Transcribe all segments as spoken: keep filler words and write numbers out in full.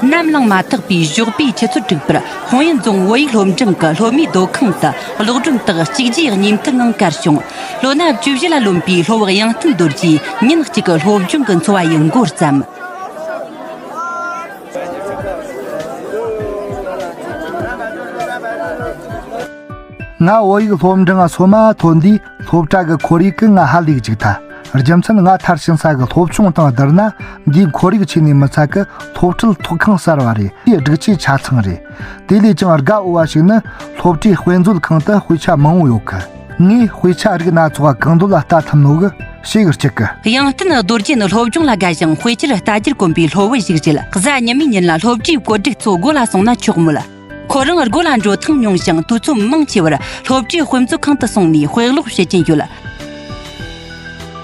ནམ་ལངས་མ་ཐག་པའི་ཞོགས་པའི་ཆུ་ཚོད་དྲུག་པར་ཧོང་ཡུན་རྫོང་བོད་ཡིག་སློབ་འབྲིང་གི་སློབ་མའི་སྡོད་ཁང་དུ་གློག་སྒྲོན་དག་གཅིག་རྗེས་གཉིས་མཐུད་ངང་བཀར་བྱུང་། ལོ་ན་བཅུ་བཞི་ལ་ལོན་པའི་སློབ་བུ་དབྱངས་བསྟན་རྡོ་རྗེས་ཉིན་གཅིག་གི་སློབ་སྦྱོང་གི་འཚོ་བ་ཡི་འགོ་བརྩམས། ང་བོད་ཡིག་སློབ་འབྲིང་ང་སོ་མ་ཐོན་དུས་སློབ་གྲྭ་གི་ཁོར་ཡུག་གི་ང་ཧ་ལས་ཅིག་ཐལ། རྒྱུ་མཚན་ང་མཐར་ཕྱིན་ས་གི་སློབ་ཆུང་དང་བསྡུར་ན་འདིའི་ཁོར་ཡུག་ཆེ་ནས་མི་ཚད་གི་སློབ་ཁྲིད་ཐོག་ཁང་གསར་བ་རེད། དེའི་སྒྲིག་ཆས་ཆ་ཚང་རེད། དེ་ལས་ཀྱང་དགའ་འོས་པ་ཞིག་ནི་སློབ་གྲྭའི་དཔེ་མཛོད་ཁང་དུ་དཔེ་ཆ་མང་བོ་ཡོད་གི། ངས་དཔེ་ཆ་རིགས་སྣ་ཚོགས་གང་འདོད་ལ་ལྟ་ཐུབ་ནོ་གི་ཞེ་གི་སྐྱིད་གི། དབྱངས་བསྟན་རྡོ་རྗེ་ནི་སློབ་སྦྱོང་ལ་དགའ་ཞིང་དཔེ་ཆར་ལྟ་རྒྱར་གོམས་པའི་སློབ་བུ་ཞིག་རེད། གཟའ་ཉི་མའི་ཉིན་ལ་སློབ་གྲྭའི་བཀོད་སྒྲིག་ཚོ་སྒོ་ལ་སོང་ན་ཆོག་མོད། ཁོ་རང་སྒོ་ལ་འགྲོ་ཐེངས་ཉུང་ཞིང་དུས་ཚོད་མང་ཆེ་བར་སློབ་གྲྭའི་དཔེ་མཛོད་ཁང་དུ་སོང་ནས་དཔེ་ཀློག་བྱེད་ཀྱིན་ཡོད།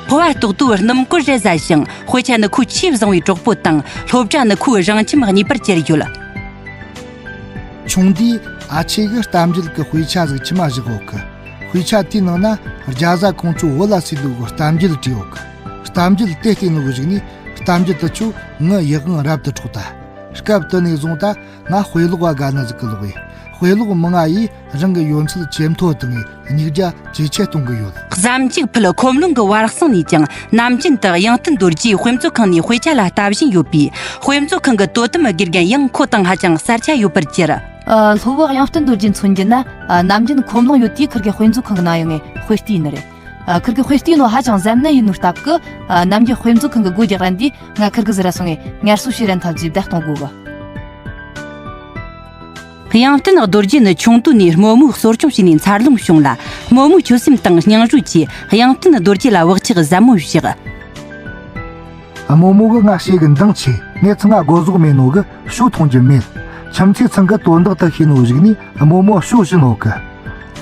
ཕོ་བ་ལྟོགས་དུས་སྣུམ་སྐོར་རེ་ཟ་ཞིང་དཔེ་ཆ་ནི་ཁོའི་ཆེས་བཟང་བའི་གྲོགས་པོ་དང་སློབ་གྲྭ་ནི་ཁོའི་རང་ཁྱིམ་གཉིས་པར་གྱུར་ཡོད། ཆུང་དུས་ཨ་ཆེ་གི་གཏམ་རྒྱུད་ཀྱི་དཔེ་ཆ་ཟིག་ཁྱིམ་མ་བཞག་ཡོད་གི། དཔེ་ཆ་དེའི་ནང་ན་རྒྱ་བཟའ་ཁོང་ཚོའི་བོད་ལ་སྲིད་ལུགས་ཀྱི་གཏམ་རྒྱུད་བྲིས་ཡོད་གི། གཏམ་རྒྱུད་དེ་བལྟས་ནོ་གི་གཞུག་ནས་གཏམ་རྒྱུད་དེ་ཚོ་ངའི་ཡིད་དབང་རབ་ཏུ་འཕྲོག་ད། སྐབས་དེ་ནས་བཟུང་ད་ང་དཔེ་ཀློག་པ་དགའ་ན་ཟིག་གི་ཀློག་ཡིན། དཔེ་ཀློག་མང་ང་ཡིས་རང་གི་ཡོན་ཚད་ཇེ་མཐོ་བཏང་ངས་སྙིང་རྒྱ་ཇེ་ཆེ་གཏོང་གི་ཡོད། གཟའ་མཇུག་ཕུད་ཁོམ་ལུང་གི་བར་གསེང་ནས་ཀྱང་ནམ་རྒྱུན་དུ་དབྱངས་བསྟན་རྡོ་རྗེའི་དཔེ་མཛོད་ཁང་ནས་དཔེ་ཆ་ལ་ལྟ་བཞིན་ཡོད་པས། དཔེ་མཛོད་ཁང་གི་དོ་དམ་དགེ་རྒན་ཡང་ཁོ་དང་ཧ་ཅང་གསར་ཆ་ཡོད་པར་གྱུར། ཨ། སློབ་བུ་དབྱངས་བསྟན་རྡོ་རྗེ་མཚོན་རྒྱུ་ན། ཨ། ནམ་རྒྱུན་ཁོམ་ལུང་ཡོད་དུས་ཁིར་གི་དཔེ་མཛོད་ཁང་གི་ནང་ཡོང་ངས་དཔེ་ལྟས་ནི་རེད། ཨ། ཁིར་གི་དཔེ་ལྟས་ནོ་ཧ་ཅང་གཟབ་ནན་ཡིན་ནོ་སྟབས་ཀི། ཨ། ནམ་རྒྱུན་དཔེ་མཛོད་ཁང་གི་སྒོ་རྒྱག་རན་དུས་ང་ཁིར་གི་ཟི་ར་སོང་ངས་ངལ་གསོ་བྱེད་རན་ཐབས་ཀྱིས་བདག་གཏོང་དགོས་གི། དབྱངས་བསྟན་རྡོ་རྗེ་ནི་ཆུང་དུས་ནས་རྨོ་མོས་གསོ་སྐྱོང་བྱས་ནས་འཚར་ལོངས་བྱུང་ལ། རྨོ་མོའི་ཆོད་སེམས་དང་སྙིང་རུས་ཀྱིས་དབྱངས་བསྟན་རྡོ་རྗེ་ལ་བག་ཆགས་ཟབ་མོ་བཞག། རྨོ་མོ་གི་ང་ཞེ་གི་འདང་ཆེ། ངས་ཚང་ང་སྒོ་ཟོག་མེད་ནོ་གི་ཞོ་འཐུང་རྒྱུ་མེད། ཁྱིམ་མཚེས་ཚང་གི་དོན་དག་དེ་ཤེས་ནོ་གཞུག་ནས་རྨོ་མོ་ཞོ་བྱིན་ནོ་གི།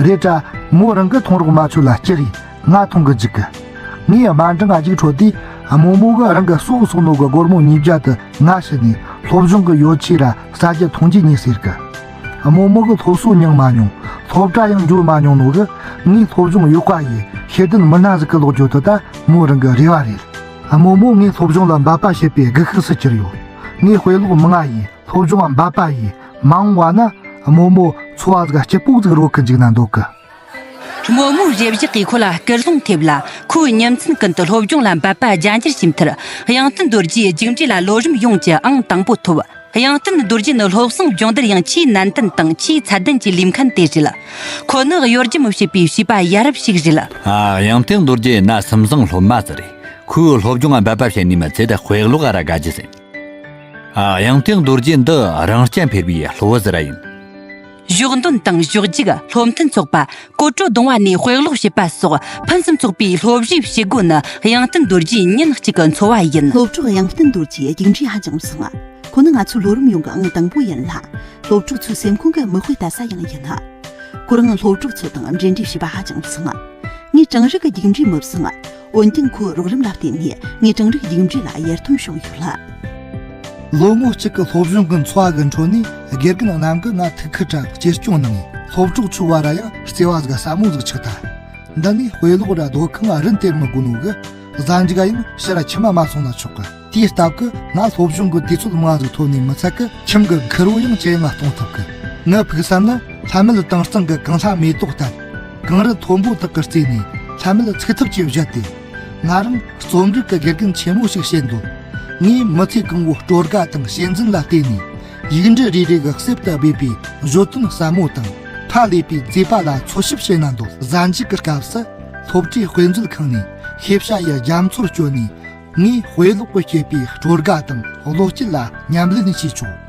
རེད་དྲ་མོ་རང་གི་འཐུང་རོགས་མ་ཆོད་ལ་སྐྱུར་རེ་ང་འཐུང་གི་འཇུག་གི། ངས་དམའ་འབྲིང་ང་རྒྱུགས་འཕྲོད་དུས་རྨོ་མོ་གི་རང་གི་སོག་སོག་ནོ་གི་སྒོར་མོ་ཉིས་བརྒྱ་དེ་ང་ཕྱིར་ནས་སློབ་སྦྱོང་གི་ཡོ་ཆས་ར་ཟ་རྒྱུ་འཐུང་རྒྱུ་ཉོས་ཟེར་གི། རྨོ་མོ་གི་སློབ་གསོ་མྱངས་མ་མྱོང་། སློབ་གྲྭ་ཡང་འགྱོ་མ་མྱོང་ནོ་གི། ངས་སློབ་སྦྱོང་ཡོད་པ་ཡི་ཤེས་ལྡན་མི་སྣ་ཟིག་གི་ལོག་རྒྱུ་དེ་ད་མོ་རང་གི་རེ་བ་རེད། རྨོ་མོ་ངས་སློབ་སྦྱོང་ལ་འབད་པ་བྱེད་པའི་སྒུལ་ཤུགས་སུ་གྱུར་ཡོད། ངས་དཔེ་ཀློག་མང་ང་ཡིས་སློབ་སྦྱོང་ལ་འབད་པ་ཡིས་མ་འོངས་བ་ན་རྨོ་མོ་འཚོ་བ་ཟིག་སྐྱིད་པོ་ཟིག་རོལ་གི་འཇུག་ན་འདོད་གི། རྨོ་མོའི་རེ་བཞག་གིས་ཁོ་ལ་སྐུལ་སློང་ཐེབས་ལ། ཁོས་ཉིན་མཚན་ཀུན་ཏུ་སློབ་སྦྱོང་ལ་འབད་པ་རྒྱ་འགྱུར་བྱས་མཐར། དབྱངས་བསྟན་རྡོ་རྗེའི་རྒྱུགས་འབྲས་ལ་ལོ་རིམ་ཡོངས་ཀྱི་ཨང་དང་པོ་ཐོབ། དབྱངས་བསྟན་རྡོ་རྗེ་ནི་སློབ་གསེང་སྦྱོང་བརྡར་ཡང་ཆེས་ནན་ཏན་དང་ཆེས་ཚད་ལྡན་གྱི་ལུས་མཁན་དེ་རེད། ཁོ་ནི་གཡོ་སྒྱུ་མི་བྱེད་པའི་བྱིས་པ་ཡ་རབས་ཤིག་རེད། ཨ། དབྱངས་བསྟན་རྡོ་རྗེ་ན་སུམ་བཟང་སློབ་མ་ཟིག་རེད། ཁོས་སློབ་སྦྱོང་ལ་འབད་པ་བྱེད་ནི་མི་ཚད་དཔེ་ཀློག་ག་ར་དགའ་རྒྱུ་ཟིག། ཨ། དབྱངས་བསྟན་རྡོ་རྗེ་འདི་རང་རྐྱ་འཕེར་བའི་སློབ་བུ་ཟིག་ར་ཡིན། ཞོགས་འདོན་དང་ཞོགས་རྒྱུགས། སློབ་མཐུན་ཚོགས་པ། གོ་སྒྲོ་རྡུང་བ་ནས་དཔེ་ཀློག་བྱེད་པ་སོགས་ཕུན་སུམ་ཚོགས་པའི་སློབ་གཞིའི་བྱེད་སྒོ་ནི་དབྱངས་བསྟན་རྡོ་རྗེའི་ཉིན་གཅིག་གི་འཚོ་བ་ཡིན། སློབ་གྲོགས་དབྱངས་བསྟན་རྡོ་རྗེའི་རྒྱུགས་འབྲས་ཧ་ཅང་བཟང་ང་། ཁོ་ནི་ང་ཚོའི་ལོ་རིམ་ཡོངས་ཀྱི་ཨང་དང་པོ་ཡིན་ལ། སློབ་གྲོགས་ཚོའི་སེམས་ཁོང་གི་མིག་དཔེ་ལྟ་ས་ཡང་ཡིན། ཁོ་རང་སློབ་གྲོགས་ཚོ་དང་འབྲེལ་འདྲིས་བྱེད་པ་ཧ་ཅང་བཟང་ང་། ངས་གྲང་རེག་གི་རྒྱུགས་འབྲས་མི་བཟང་ང་། འོན་ཀྱང་ཁོའི་རོགས་རམ་ལ་བརྟེན་ནས་ངས་གྲང་རེག་རྒྱུགས་འབྲས་ལ་ཡར་ཐོན་བྱུང་ཡོད་ལ། ལོ་ངོ་གཅིག་གི་སློབ་སྦྱོང་གི་འཚོ་བ་གི་འཕྲོ་ནས་དགེ་རྒན་རྣམས་ཀྱིས་ང་ཐུགས་ཁུར་དྲག་གཅེས་སྐྱོང་གནང་། སློབ་གྲོགས་ཚོའི་བར་ཡང་བརྩེ་བ་ཟིག་ཟབ་མོ་ཟིག་ཆགས་ཐལ། འདི་ནས་དཔེ་ཀློག་ར་སྡོད་ཁང་རིན་སྟེར་མི་དགོས་ནོ་གི། གཟའ་མཇུག་ཡང་ཕྱིར་ཁྱིམ་མ་མ་སོང་ན་ཆོག་གི། དེའི་སྟབས་ཀྱིས་ང་སློབ་སྦྱོང་གི་དུས་ཚོད་མང་ཟིག་ཐོབ་ནས་མི་ཚད་ཀི་ཁྱིམ་གི་ཁུར་བོ་ཡང་ཇེ་ཡངས་གཏོང་ཐུབ་གི། ངའི་ཕུགས་བསམ་ནི་ལྷ་མེད་དྭངས་གཙང་གི་གངས་ལྷ་མེ་ཏོག་ལྟར། གངས་རི་མཐོན་པོ་དག་གི་རྩེ་ནས་ལྷ་མེད་ཚུགས་ཐུབ་ཀྱི་བཞད་དེ། ང་རང་རྩོམ་རིག་གི་དགེ་རྒན་ཆེན་མོ་ཞིག་བྱེད་འདོད། ངས་མི་ཚེ་གང་བོའི་སྤྲོ་དགའ་དང་ཞེན་འཛིན་ལ་བརྟེན་ནས་ཡིག་འབྲུ་རེ་རེ་གི་གསེབ་ཏུ་སྦས་པའི་བརྗོད་དོན་ཟབ་མོ་དང་ཕ་ལས་པའི་མཛེས་པ་ལ་འཚོལ་ཞིབ་བྱེད་ན་འདོད། གཟའ་མཇུག་གི་སྐབས་སུ་སློབ་གྲྭའི་དཔེ་མཛོད་ཁང་ནས་ཤེས་བྱ་ཡི་རྒྱ་མཚོར་བསྐྱོད་ནས་ངས་དཔེ་ཀློག་གིས་སྐྱེས་པའི་སྤྲོ་དགའ་དང་བློ་སྐྱེད་ལ་ཉམས་ལེན་བྱས་ཆོག།